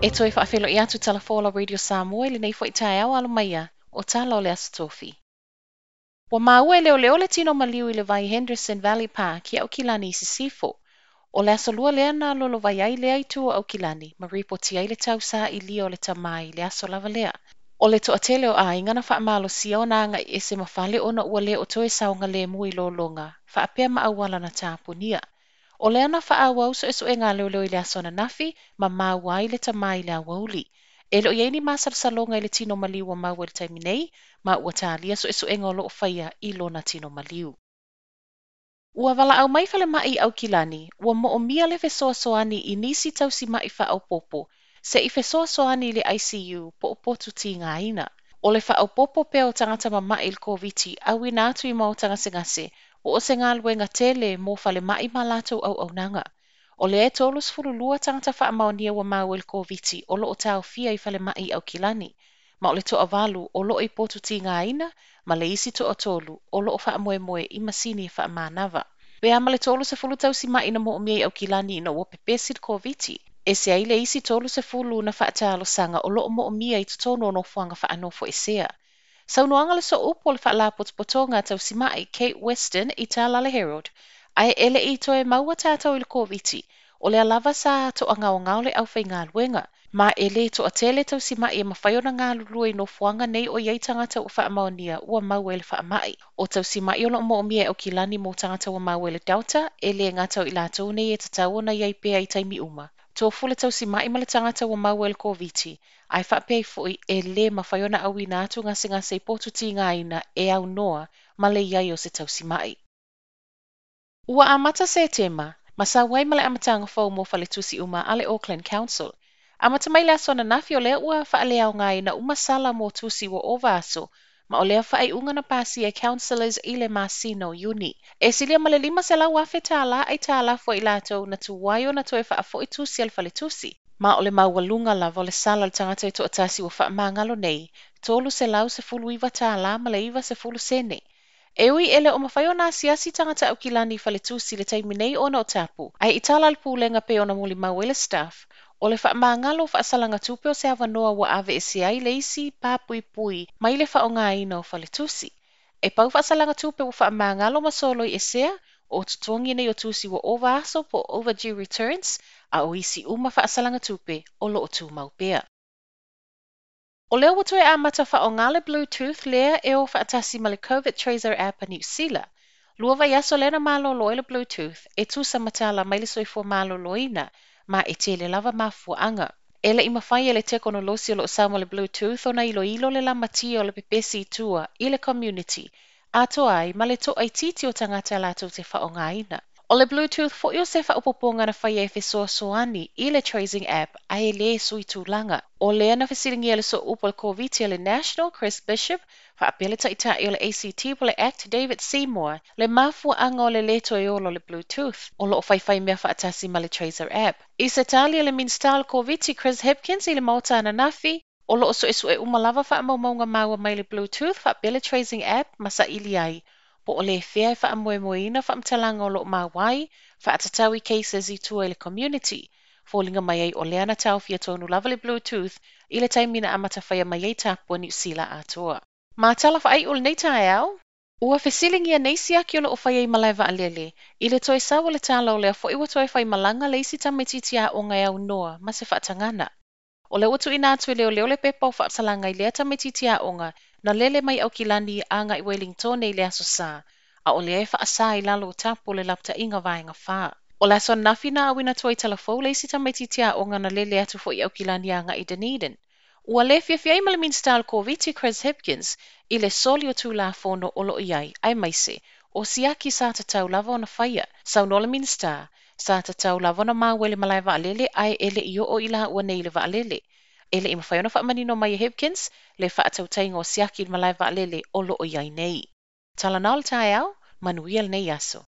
E toe faafeiloai atu Tala Fou o la Radio Samoa i lenei foi taeao alo mai a o tala o le Aso Tofi. Ua maua e leoleo le tino maliu i le vai Henderson Valley Park i Aukilani i Sisifo. O le aso Lua lea na lolovai ai lea i tua o Aukilani ma ripotia ai le tausaili o le tamā i le aso lava lea. O le toatele o aiga na faamalosia ona agai ese ma fale ona ua le o toe saogalemu i lologa faapea ma auala na tapunia. O lea na faaauau suesuega a leoleo i le aso ananafi ma maua ai le tamā i le aoauli. E le o i ai ni masalosaloga i le tino maliu ua maua i le taimi nei, ma ua talia suesuega o lo o faia i lona tino maliu. Ua valaau mai falemai i Aukilani, ua moomia le fesoasoani i nisi tausima'i faaopoopo se i fesoasoani i le ICU po o potu tigaina. O le faaopoopo pea o tagata mama'i i le Koviti auina atu i maota gasegase ua o se galuega tele mo falemai ma latou auaunaga. O lea e 32 tagata faamaonia ua maua i le Koviti o lo o taofia i falemai i Aukilani, ma o le toavalu o lo o i potu tigaina ma le isi toatolu o lo o faamoemoe i masini e faamanava. Pe a ma le 30 tausima'i na moomia i Aukilani ina ua pepesi le Koviti, ese ai le isi 30 na faatalosaga o lo o moomia i totonu o nofoaga faanofoesea. Saunoaga le sooupu o le faalapotopotoga a tausima'i Kate Weston i tala a le Herald, ae e le i toe maua tatou i le Koviti, o lea lava sa toagaogao le aufaigaluega, ma e lē toatele tausima'i e mafai ona galulue i nofoaga nei o i ai tagata ua faamaonia ua maua i le faama'i. O tausima'i o lo o moomia e Aukilani mo tagata ua maua i le Delta, e lē gata o i latou nei e tatau ona i ai pea i taimi uma. Tofu le tausima'i ma le tagata ua maua i le Koviti, ae faapea ai foi e lē mafai ona auina atu gasegase i potu tigaina e aunoa ma le i ai o se tausima'i. Ua amata Setema, ma sau ai ma le amataga fou mo faletusi uma a le Auckland Council. Amata mai le aso ananafi o lea ua faaleaogaina uma sala mo tusi ua ova aso, ma o lea faaiuga na pasia e councillors i le masina o Iuni. E silia ma le $500,000 tālā aitalafu a i latou na tuai ona toe faafoi tusi a le faletusi. Ma o le maualuga lava o le sala a le tagata e toatasi ua faamagalo nei, $319 ma le 90 sene. E ui e le o mafai ona asiasi tagata Aukilani i faletusi i le taimi nei ona o tapu, ae i tala a le pulega pei ona molimau ai le staff, o le faamagalo o faasalaga tupe o se avanoa ua aveesea ai le isi papuipui mai le faaaogaina o faletusi. E pau faasalaga tupe ua faamagalo ma soloi esea, o totogi nei o tusi ua ova aso po o overdue returns, a o isi uma faasalaga tupe o lo o tumau pea. O lea ua toe amata faaaoga le Bluetooth lea e o faatasi ma le Covid Tracer app a Niu Sila. Lua vaiaso lea na malolo ai le Bluetooth e tusa ma tala mai le soifua maloloina, ma e tele lava mafuaaga. E le i mafai e le tekonolosi o lo o sau ma le Bluetooth ona iloilo le lamatia o le pepesi i tua i le community atoa ai ma le toaitiiti o tagata latou te faaaogaina. O le Bluetooth foi o se faaopoopoga na faia e fesoasoani i le tracing app ae le sui tulaga. O lea na fesiligia le sooupu o le Koviti a le National, Chris Bishop, faapea le taitai o le ACT po o le ACT David Seymour, le mafuaaga o le lē toe ola o le Bluetooth o lo o faifai mea faatasi ma le Tracer app. I se tali a le Minisita o le Koviti Chris Hipkins i le Maota ananafi, o lo o suesue uma lava faamaumauga maua mai le Bluetooth faapea le tracing app ma saili ai po o le fea e faamoemoeina faamatalaga o lo o maua ai faatatau i cases i tua i le community. Foliga mai ai o lea na taofia tonu lava le Bluetooth i le taimi na amata faia mai ai tapu a Niu Sila atoa. Ma tala faaiu o lenei taeao, ua fesiligia nei siaki o lo o faia i malae vaalele, i le toe sau o le tala o lea foi ua toe faimalaga le isi tamaitiiti aoga e aunoa ma se faatagana. O lea ua tuuina atu e leoleo le pepa o faasalaga i lea tamaitiiti aoga na lele mai Aukilani agai i Wellingtone i le Aso Sa, a o lea e faasa i lalo o tapu o le lapataiga vaega 4. O le aso ananafi na auina atu ai talafou le isi tamaitiiti aoga na lele atu foi i Aukilani agai i Dunedin. Ua le fiafia ai ma le Minisita o le Koviti Chris Hipkins i le soli o Tulafono o lo o i ai, aemaise o siaki sa tatau lava ona faia. Saunoa le Minisita, sa tatau lava ona maua i le malae vaalele ae e le i oo i laua nei i le vaalele. E le i mafai ona faamanino mai e Hipkins le faatautaiga o siaki i le malae vaalele o lo o i ai nei. Tala na o le taeao, manuia lenei aso.